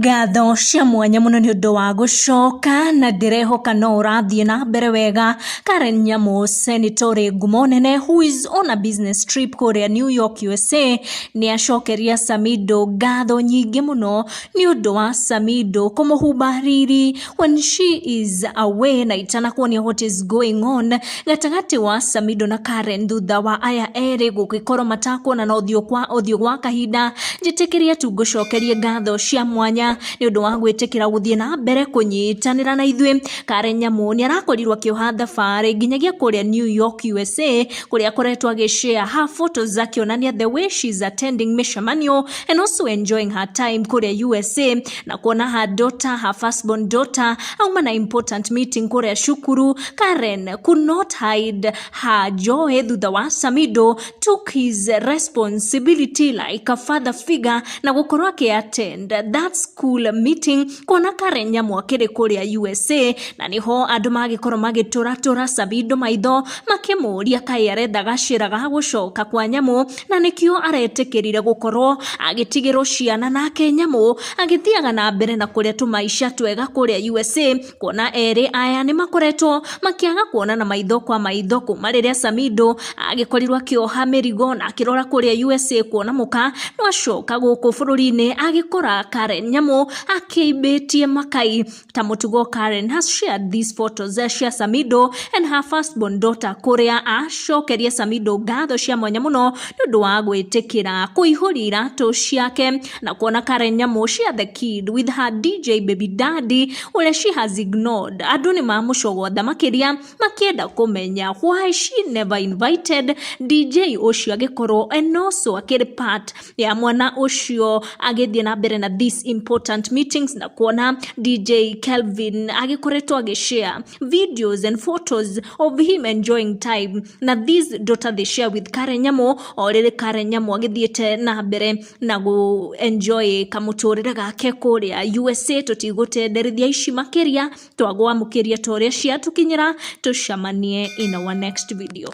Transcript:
Ngatho cia mwanya mũno nĩ ũndũ wa gũcoka na ndĩrehoka no ũrathiĩ na mbere wega. Karen Nyamu, senator ũrĩ ngumo nene who is on a business trip kũrĩa New York, USA, nĩ acokeria Samido ngatho nyingĩ mũno nĩ ũndũ wa Samido kũmũhumba riri when she is away, na itanakuonia what is going on gatagatĩ wa Samido na Karen thutha wa aya erĩ gũgĩkorwo matakuonana ũthiũ kwa ũthiũ gwa kahinda. Njĩtĩkĩria tu ngũcokerie ngatho cia mwanya nĩ ũndũ wa gwĩtĩkĩra gũthiĩ na mbere kũnyitanĩra na ithuĩ. Karen Nyamu nĩ arakorirwo akĩoha thabarĩ nginyagia kũrĩa New York, USA, kũrĩa akoretwo agĩshare her photos akĩonania the way she's attending mĩcemanio and also enjoying her time kũrĩa USA, na kuona her daughter, her firstborn daughter, auma na important meeting kũrĩa cukuru. Karen could not hide her joy thutha wa Samido took his responsibility like a father figure na gũkorwo akĩ-attend that school meeting, kuona Karen Nyamu akĩrĩ kũrĩa USA, na nĩho andũ magĩkorwo magĩtũratũra Samido maitho makĩmũria kaĩ aretha gacĩra ga gũcoka kwa Nyamu na nĩkĩo aretĩkĩrire gũkorwo agĩtigĩrwo ciana, nake Nyamu agĩthiaga na mbere na kũrĩa tũmaica twega kũrĩa USA, kuona erĩ aya nĩ makoretwo makĩaga kuonana maitho kwa maitho kuma rĩrĩa Samido agĩkorirwo akĩoha mĩrigo na akĩrora kũrĩa USA kuona mũka, no acoka gũkũ bũrũri-inĩ agĩkora Karen Nyamu akĩimbĩtie makai. Ta mũtugo, Karen has shared these photos cia Samido and her firstborn daughter, kũrĩa acokeria Samido ngatho cia mwanya mũno nĩ ũndũ wa gwĩtĩkĩra kũihũria iratũ ciake, na kuona Karen Nyamu share the kid with her DJ baby daddy ũrĩa she has ignored. Andũ nĩ mamũcogotha makĩria makĩenda kũmenya why she never invited DJ ũcio agĩkorwo and also akĩrĩ part ya mwana ũcio agĩthiĩ na mbere na these important meetings, na kuona DJ Kelvin agĩkoretwo agĩshare videos and photos of him enjoying time na this daughter they share with Karen Nyamu, o rĩrĩ Karen Nyamu agĩthiĩte na mbere na gũ enjoy kamũtũrĩre gake kũrĩa USA. Tũtigũtenderithia ici makĩria, twagwamũkĩria ta ũrĩa ciatũkinyĩra. Tũcemanie in our next video.